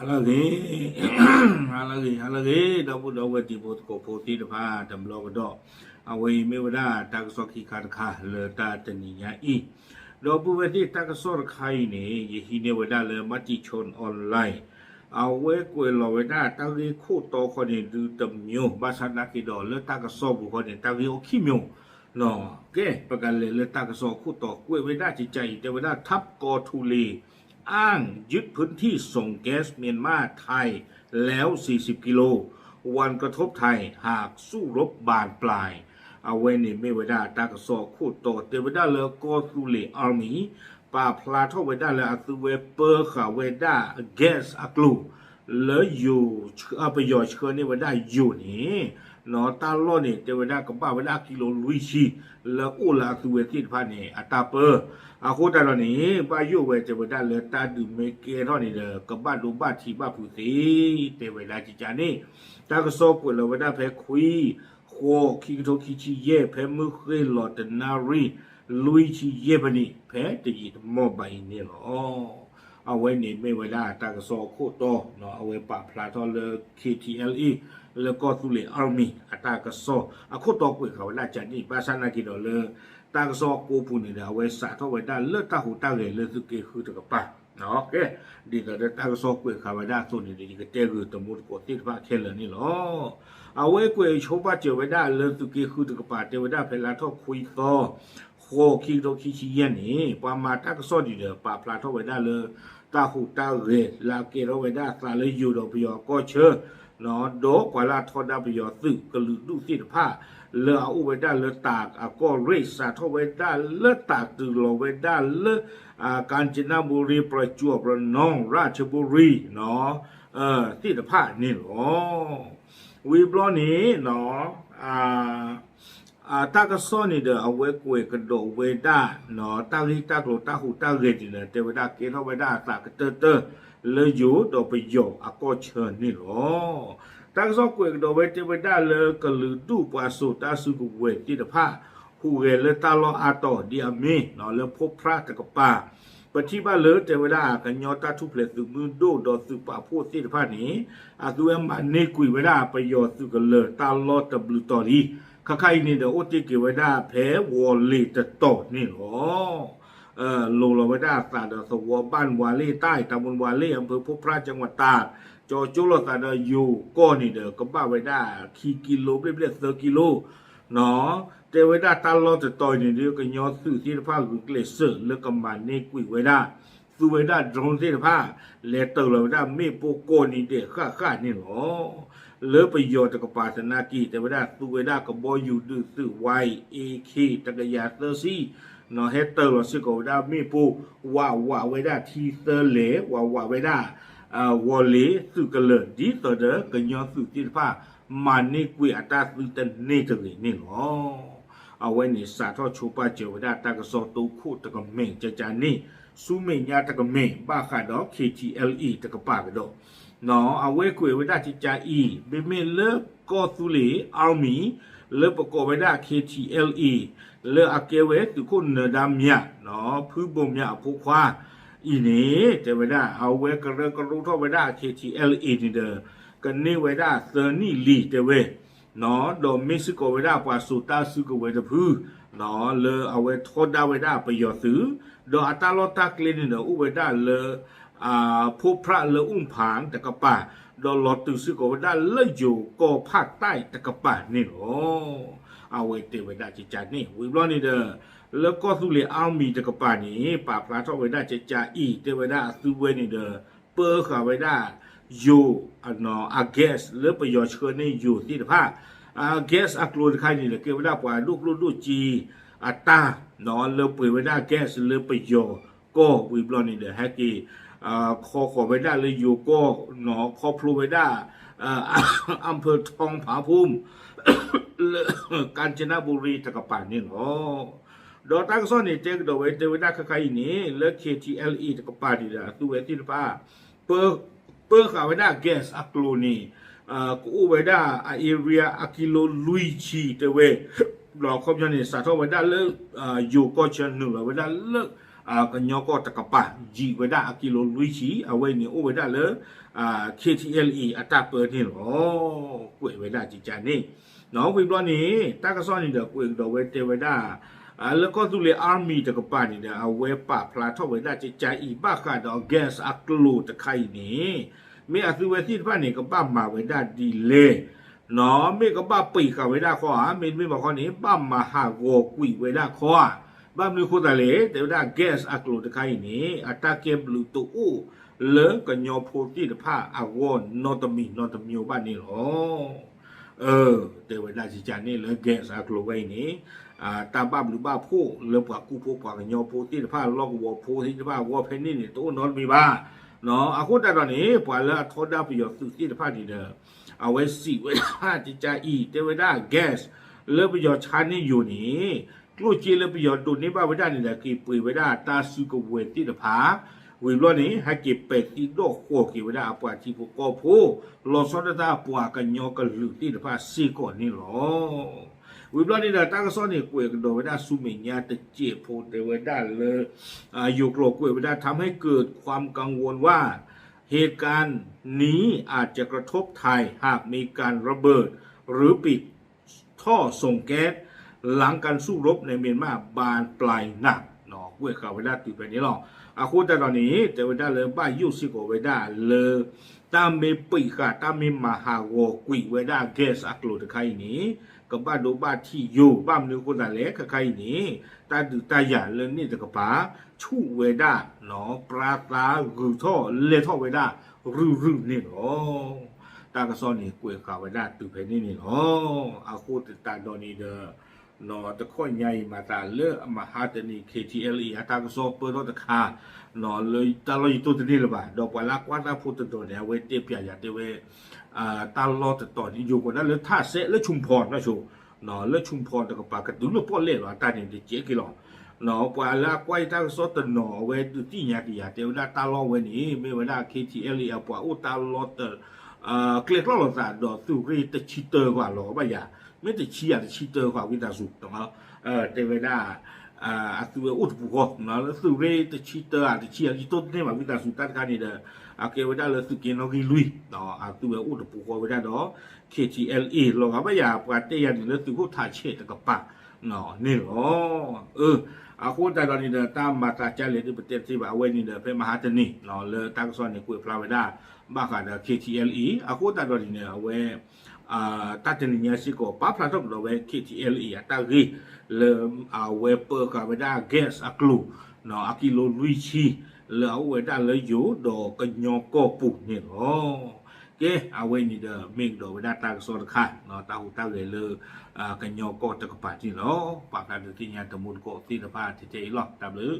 ဟါလၢအဂ့ၤ, ဟါလၢအဂ့ၤ, ဟါလၢအဂ့ၤ, ဒီပုၢ်ဒီဝဲၢ်တံၤဖိသကိးဖိသ့ၣ်တဖၣ်တဘျီကဒီး, အဝဲအံၤမ့ၢ်ဝဲဒၣ်တၢ်ကစီၣ်ခံခါတခါလၢတၢ်တနံၤညါအံၤ, ဒီပုၢ်ဝဲၢ်သ့ၣ်တၢ်ကစီၣ်တခါအံၤန့ၣ် ယဟံးန့ၢ်ဝဲဒၣ်လၢ Matichon Online အဝဲကွဲးလီၤဝဲဒၣ်တၢ်ဂ့ၢ်ခိၣ်တီခီန့ၣ် ဒုးတမံၤ ဘၣ်ဆၣ်သနာ်က့ဒီးလၢတၢ်ကစီၣ်ပူၤခီန့ၣ် တၢ်ဂ့ၢ်အိၣ်ခံမံၤ, ကဲ ပကလဲၤလၢတၢ်ကစီၣ်အခိၣ်တီကွဲးဝဲဒၣ်ကကးအံၤ တဲဝဲဒၣ် ထပ်ကိုထူလီအာင် ยึดพื้นที่ส่งแก๊สเมียนมาไทยแล้วสี่สิบกิโล วันกระทบไทยหากสู้รบบานปลาย အဝဲန့ၣ်မ့ၢ်ဝဲဒၣ်တၢ်ကစီၣ်အခိၣ်တီ တဲဝဲဒၣ်လၢကီၢ်သူလ့ၤ Army ပာ်ဖျါထီၣ်ဝဲဒၣ်လၢအသုဝဲပၢဃာ်ဝဲဒၣ် gas အကျိၤ လၢယိၤ ပယီၤဆှၢန့ၢ်ဝဲဒၣ်ယိၤန့ၣ် တၢ်လီၢ်န့ၣ် တဲဝဲဒၣ်ကဘၣ်ဝဲဒၣ်ကံလိလွံၢ်ဆံ လၢအိၣ်လၢအသုဝဲသ့ၣ်တဖၣ်န့ၣ် အတၢ်ပၢ. အဃိသတးဒီးန့ၣ် ဘၣ်ယိၣ်ဝဲတဲဝဲဒၣ်လၢတၢ်ဒုးမ့ၢ်ကဲထီၣ်န့ၣ်ဒီး ကဘၣ်ဒိဘၣ်ထံးဘၣ်ဖုးသ့ တဲဝဲဒၣ်ကကးန့ၣ် တၢ်ကစီၣ်ကွဲးလီၤဝဲဒၣ်ဖဲခွံ ဃိး ခံကထိခံဆံယဲၢ် ဖဲမုၢ်ဃ့ၢ်လီၤတနၣ်ရံၣ်လွံၢ်ဆံယဲၢ်မံးနံး ဖဲတယံာ်တမီၢ်ဘၣ်အံၤန့ၣ်လီၤ. အဝဲန့ၣ်မ့ၢ်ဝဲဒၣ်တၢ်ကစီၣ်အခိၣ်တီ အဝဲပာ်ဖျါထီၣ်လၢ K T L A လၢကီၢ်သူလ့ၤ Army အတၢ်ကစီၣ်အခိၣ်တီကွဲးဃာ်ဝဲဒၣ်ကကးန့ၣ် ဘၣ်ဆၣ်သနာ်က့ဒီးလၢ တၢ်ကစီၣ်အကိးပူၤန့ၣ်ဒီး အဝဲစးထီၣ်ဝဲဒၣ်လၢတၢ်ဟူးတၢ်ဂဲၤလၢသုးက့ဃုတကပၤ ကဲ ဒ်သိးဒီးတၢ်ကစီၣ်ကွဲးဃာ်ဝဲဒၣ်အသိးန့ၣ်ဒီး ယကတဲဂ့ၤတံၤသကိးသ့ၣ်တဖၣ်ခဲလၢာ်န့ၣ်လီၤ. အဝဲကွဲးဆိပာ်စၢၤဝဲဒၣ်လၢသုးက့ဃုတကပၤ တဲဝဲဒၣ်ဖဲလါထီၣ်ခွံသီ ဃိးခံကထိခံဆံယဲၢ်န့ၣ် ပှၤမၤတၢ်ကစီၣ်န့ၣ်ဒီး ပာ်ဖျါထီၣ်ဝဲဒၣ်လၢ တၢ်ဟူးတၢ်ဂဲၤလၢအကဲထီၣ်ဝဲဒၣ်အသးလၢယိၤဒီးပယီၤအကီၢ်ဆၢ ဒီးပှၤလၢအထီဒါပယီၤသုးကလုာ်ဒူၣ်သ့ၣ်တဖၣ် လၢအအိၣ်ဝဲဒၣ်လၢတၢ်အကီၢ်ရ့ၣ် စးထီၣ်ဝဲဒၣ်လၢတၢ်တုၤလီၤဝဲဒၣ်လၢ ကၣ်စနဘူရံၤ ပျီကၠူၣ် ပျီနီၣ် ရၣ်ဆဘူရံၤ သ့ၣ်တဖၣ်န့ၣ်လီၤ. ဝံၤဘျီန့ၣ် တၢ်ကစီၣ်န့ၣ်ဒီး အဝဲကွဲးကဒီးဝဲဒၣ် တၢ်ဂ့ၢ်တၢ်ကျိၤတၢ်ဟူးတၢ်ဂဲၤန့ၣ်ဒီး တဲဝဲဒၣ်ကဲထီၣ်ဝဲဒၣ်အသးကတၢၢ်တၢၢ် လၢယိၤဒီးပယီၤအကီၢ်ဆၢန့ၣ်လီၤ. တၢ်ကစီၣ်ကွဲးကဒီးဝဲတဲဝဲဒၣ်လၢကလုာ်ဒူၣ်ပှၤစိာ်တၢ်စုကဝဲၤသ့ၣ်တဖၣ် ဟူးဂဲၤလၢတၢ်လီၢ်အါတီၤဒ်အမ့ၢ် လၢဖိဖြးတကပၤ ပထံၣ်ဘၣ်လၢတဲဝဲဒၣ် ကညီတၢ်ထူၣ်ဖျဲးသုးမုၢ်ဒိၣ်ဒီးသုးပာ်ဖှိၣ်သ့ၣ်တဖၣ်န့ၣ် အသုဝဲမၤန့ၢ်ကွံာ်ဝဲဒၣ်ပယီၤသုးကလၢၤတၢ်လီၢ်တဘျုးတီၤလံ. ခါခါအံၤန့ၣ်ဒီး အိၣ်တ့ၢ်က့ၤဝဲဒၣ်ဖဲဝီၤလ့ၤတတီၤန့ၣ်လီၤ. လိၤလီၤဝဲဒၣ်အသးဒီးသဝီဘၣ်ဝၤလ့ၣ်တၢ် တၢ်မူဝၤလ့ၣ် အဖၢဖိဖြးကၠီၤဝၤတၢ် ကၠီကၠိလိာ်သးဒီးယိၤကီၢ်န့ၣ်ဒီး ကဘၣ်ဝဲဒၣ်ခံကံလိဘျဲၣ်ဘျဲၣ်သၢကံလိ တဲဝဲဒၣ်တၢ်လီၢ်တတီၤအံၤန့ၣ်ဒီး ကညီသုးသ့ၣ်တဖၣ်ဂုာ်ကျဲးစၢးလၢကမၤန့ၢ်ကွံာ်ဝဲဒၣ် သူဝဲဒၣ် drone သ့ၣ်တဖၣ် လဲၤတၢၤလီၤဝဲဒၣ်မ့ၣ်ပိၢ်ကိးနံၤဒဲးဃၣ်ဃၣ်န့ၣ်လီၤ. လၢပယီၤတကပၤသနာ်က့ တဲဝဲဒၣ်သူဝဲဒၣ်ကဘီယူၤဒုးသုး Y A K တကယၤသၢဆံ ဟဲတၢၤလီၤစ့ၢ်ကီးဝဲဒၣ်မ့ၣ်ပိၢ် ဝးဝးဝဲဒၣ်ထံသၢလဲၢ် ဝးဝးဝဲဒၣ် ဝီၤလ့ၤသုးကလၢၤ ဒ်သိးဒီးကညီသုးသ့ၣ်တဖၣ် မၤန့ၢ်ကွံာ်အတၢ်သုတန့ၢ်တဂ့ၤန့ၣ်လီၤ. အဝဲန့ၣ်စးထီၣ်ဆိပာ်စၢၤဝဲဒၣ်တၢ်ကစီၣ်တိခိၣ်တကမဲာ်ကကန့ၣ် ဆူမဲာ်ညါတကမဲာ် ဘၣ်ဃးဒီး K T L A တကပၤကဒီး အဝဲကွဲးဝဲဒၣ်ကကအံၤ မ့မ့ၢ်လၢကီၢ်သူလ့ၤ Army လၢပကိးဝဲဒၣ် K T L A လၢအကဲဝဲသုးခိၣ်နၢၤဒါမြး ဖုဘိၣ်မြးအဖိခွါအံၤန့ၣ် တဲဝဲဒၣ် အဝဲကရၢကရိထီၣ်ဝဲဒၣ် K T L A န့ၣ်ဒီး ကန့ၢ်ဝဲဒၣ်သၢနံၣ်လံတဲဝဲ ဒီးမ့ၢ်စ့ၢ်ကီးဝဲဒၣ်ပှၤစိာ်တၢ်စုကဝဲၤတဖု လၢအဝဲထီဒါဝဲဒၣ်ပယီၤသုး ဒီးအတၢ်လီၢ်တၢ်ကျဲန့ၣ်ဒီး အိၣ်ဝဲဒၣ်လၢ ဖိဖြးလၢအူၣ်ဖၣ်တကပၤ ဒီးလီၤတုၤစ့ၢ်ကီးဝဲဒၣ်လၢယိၤကီၢ်ဖးတၢ်တကပၤန့ၣ်လီၤ. အဝဲတဲဝဲဒၣ်ကကန့ၣ် ဝံၤဘျီန့ၣ်ဒီး လၢကီၢ်သူလ့ၤ Army တကပၤန့ၣ် ပာ်ဖျါထီၣ်ဝဲဒၣ်ကကအံၤ တဲဝဲဒၣ်အသုဝဲန့ၣ်ဒီး ပၢဃာ်ဝဲဒၣ် ယိၤ အ gas လၢပယီၤဆှၢန့ၢ်ယိၤသ့ၣ်တဖၣ် အ gas အကျိၤတခါန့ၣ်ဒီး ကဲဝဲဒၣ်ပှၤဒိၣ်ကျိၣ်ဒိၣ်စ့အတၢ် လၢပှ့ၤဝဲဒၣ် gas လၢပယီၤကီၢ်ဝံၤဘျီန့ၣ်ဒီး ဟဲက့ၤ ခီဃီၤဝဲဒၣ်လၢယိၤကီၢ် ခီဖျိဝဲဒၣ် อำเภอทองผาภูมิ လၢ กาญจนบุรี တကပၤန့ၣ်လီၤ. ဒီးတၢ်ကစီၣ်န့ၣ် တဲကဒီးဝဲ တဲဝဲဒၣ်ခါခါအံၤန့ၣ် လၢ K T L A တကပၤန့ၣ်ဒီး အသုဝဲသ့ၣ်တဖၣ် ပၢဃာ်ဝဲဒၣ် gas အကျိၤန့ၣ် ကအိၣ်ဝဲဒၣ်အ area အကံလိလွံၢ်ဆံတဲဝဲ ဒီးခီပညီန့ၣ် စးထီၣ်ဝဲဒၣ်လၢ ယိၤကီၢ်ဆၢနုာ်လီၤဝဲဒၣ်လၢ ကညီကီၢ်တကပၤ ယံာ်ဝဲဒၣ်အကံလိလွံၢ်ဆံ အဝဲအံၤန့ၣ်အိၣ်ဝဲဒၣ်လၢ KTLA အတၢ်ပၢန့ၣ်လီၤ. ကွဲးဝဲဒၣ်ကကန့ၣ် ဝံၤဘျီန့ၣ် တၢ်ကစီၣ်န့ၣ်ဒီးကွဲးကဒီးဝဲတဲဝဲဒၣ် လၢကီၢ်သူလ့ၤ Army တကပၤန့ၣ်ဒီး အဝဲပာ်ဖျါထီၣ်ဝဲဒၣ်ကကအံၤ ဘၣ်ဃးဒီး gas အကျိၤတခါအံၤန့ၣ် မ့ၢ်အသုဝဲသ့ၣ်တဖၣ်န့ၣ် ကဘၣ်မၤဝဲဒၣ်ဒ်လဲၣ် မ့ၢ်ကဘၣ်ပံာ်ဃာ်ဝဲဒၣ်ခီဧါ, မ့တမ့ၢ်ဘၣ်ခီန့ၣ် ဘၣ်မၤဟးဂီၤကွံာ်ဝဲဒၣ်ခီဧါ. ဘၣ်မနုၤအဃိသတးလဲၣ် တဲဝဲဒၣ် gas အကျိၤတခါအံၤန့ၣ် အတၢ်ကဲဘျုးတအိၣ်လၢကညီဖိသ့ၣ်တဖၣ်အဂီၢ်နီတမံၤနီတမံၤဘၣ်န့ၣ်လီၤ. တဲဝဲဒၣ်ကကန့ၣ်လၢ gas အကျိၤဝဲအံၤန့ၣ် တၢ်ဘၣ်ဘျုးဘၣ်ဖှိၣ်လၢပှၤကူဖိပှၤကညီဖိသ့ၣ်တဖၣ် လီၢ်ကဝီၤဖိသ့ၣ်တဖၣ်အဂီၢ်ဖဲန့ၣ်န့ၣ် တအိၣ်နီတမံၤဘၣ်. အဃိသတးဒီးန့ၣ် ပှၤလၢအထီဒါပယီၤသုးသ့ၣ်တဖၣ်န့ၣ်ဒီး အဝဲစံးဝဲဒၣ်ကကအံၤ တဲဝဲဒၣ် gas လၢပယီၤဆါန့ၢ်ယိာ်န့ၣ် ကျိၣ်စ့လၢပယီၤဒိးန့ၢ်ဘၣ်ဝဲဒၣ်န့ၣ်ဒီး က့ၤပှ့ၤဝဲဒၣ်တၢ်စုကဝဲၤသ့ၣ်တဖၣ် ဝံၤဘျီန့ၣ် ဟဲက့ၤပဲာ်သံဒီၣ်ဃီၤက့ၤဝဲဒၣ်အပှၤထံဖိကီၢ်ဖိ လီၤဆီဒၣ်တၢ်ပှၤကညီကလုာ်သ့ၣ်တဖၣ်စ့ၢ်ကီးန့ၣ်လီၤ. ဝံၤဘျီန့ၣ်ဒီး တၢ်ကစီၣ်န့ၣ် ကွဲးကဒီးဝဲဒၣ်ဆူမဲာ်ညါတစဲးဖိ တဲဝဲဒၣ်လၢ ယိၤကျိာ်ကွဲးဝဲဒၣ် ทำให้เกิดความกังวลว่า เหตุการณ์นี้อาจจะกระทบไทย หากมีการระเบิด หรือปิดท่อส่งแก๊ส หลังการสู้รบในเมียนมาบานปลายหนัก ကွဲးဃာ်ဝဲဒၣ်တုၤဖဲန့ၣ်လီၤ. အဃိသတးဒီးန့ၣ် တဲဝဲဒၣ်လၢဘၣ်ယိၣ်စ့ၢ်ကီးဝဲဒၣ်လၢ တၢ်မ့ၢ်ပံာ်ဃာ် တၢ်မ့ၢ်မၤဟးဂီၤကွံာ်ဝဲဒၣ် gas အကျိၤတခါအံၤန့ၣ် ကဘၣ်ဒိဘၣ်ထံးယိာ် ဘၣ်မနုၤအဃိသတးလဲၣ် ခဲခါအံၤန့ၣ် တၢ်ဒုးတၢ်ယၤလၢန့ၣ်တကပၤ ဆူၣ်ဝဲဒၣ် ပြါသါဂုၤထီၣ်လဲၤထီၣ်ဝဲဒၣ် ရုၢ်ရုၢ်န့ၣ်လီၤ. တၢ်ကစီၣ်န့ၣ် ကွဲးဃာ်ဝဲဒၣ်တုၤဖဲန့ၣ်န့ၣ်လီၤ. အဃိသတးဒီးန့ၣ်ဒီး တခီညါအံၤမၤသးလၢအမဟါတနံၤ KTLA အတၢ်ကစီၣ်ပၢထီၣ်တခါ လၢတၢ်လီၢ်ယတိၢ်တန့ၢ်လၢၤဘၣ် ဒီးပှၤလၢအကွၢ်တၢ်ဖိတဒိးန့ၣ် အဝဲတဲပျးယၤတဲဝဲ တၢ်လီၢ်တတီၤန့ၣ် ယိၤကိးဒၣ်လၢထၣ်စဲးလၢဆူၣ်ဖီနီၢ်ဆိ လၢဆူၣ်ဖီတကပၤကတုၤလၢပီၣ်လဲၣ်လီၤ အတၢ်န့ၣ်တကဲက့ၤလီၤ. ပှၤလၢအကွၢ်ယတၢ်ကစီၣ်တနီၤ အဝဲဒုးသ့ၣ်ညါက့ၤယၤ တဲဝဲဒၣ်တၢ်လီၢ်ဝဲန့ၣ် မ့ၢ်ဝဲဒၣ် KTLA အပှၤအိၣ်တၢ်လီၢ်တ ကျဲကျီၢ်လိာ်သးဒီးသုးရ့ၣ်တဆံတၢကွၢ်လီၤဘၣ်ယၤ မ့ၢ်တဆံယၤတဆံတၢကွၢ်ဝံသးစူၤ တဲဝဲဒၣ် အသုးဝဲအိၣ်တပူၤဃီ လၢသုးရ့ၣ်တဆံတၢဧါတဆံယၤ ယတိၢ်တန့ၢ်ဘၣ်ဝံသးစူၤ တၢ်တခါန့ၣ်ဒီး အကဲဝဲဒၣ်လၢသုးက့နီၣ်ဂံၢ်လွံၢ် အသုးဝဲအိၣ်တပူၤဃီဝဲဒၣ်ဒီး KTLA လီၤဂာ်ဘၣ်ယၤ ပှၤတဲယၤန့ၣ်လၢသုးခိၣ်ထးဆဲးတကပၤ န့ၣ်လီၤ. အဃိသတးဒီးန့ၣ်ဒီး တၢ်မၤသးကလဲၣ်ဒ်ပတဲတသ့ဘၣ် အဝဲန့ၣ်ဒီး ဖဲမဟါတနံၤ လၢတၢ်ကစီၣ်န့ၣ် ကွဲးဖျါဝဲဒၣ် ဘၣ်ဃးဒီး KTLA အဃိသတးဒီးန့ၣ်ဒီး အဝဲ တၢ်တနံၤညါစ့ၢ်ကီး ပာ်ဖျါထီၣ်ကဒီးဝဲ KTLA အတၢ်ဂ့ၢ် လၢအဝဲပၢဃာ်ဝဲဒၣ် gas အကျိၤ အကံလိလွံၢ်ဆံ လၢအအိၣ်ဝဲဒၣ်လၢယိၤဒီးကညီကီၢ်ပူၤန့ၣ်လီၤ. ကဲ အဝဲန့ၣ်ဒီး မ့ၢ်ကဒီးဝဲဒၣ်တၢ်ကစီၣ်တခါ တၢ်ဟူးတၢ်ဂဲၤလၢ ကညီကီၢ်တကပၤန့ၣ်လီၤ. ပာ်ဖျါဒုးသ့ၣ်ညါတမူတကိးသ့ၣ်တဖၣ်ထဲထဲအံၤလီၤ. တၢ်ဘျုး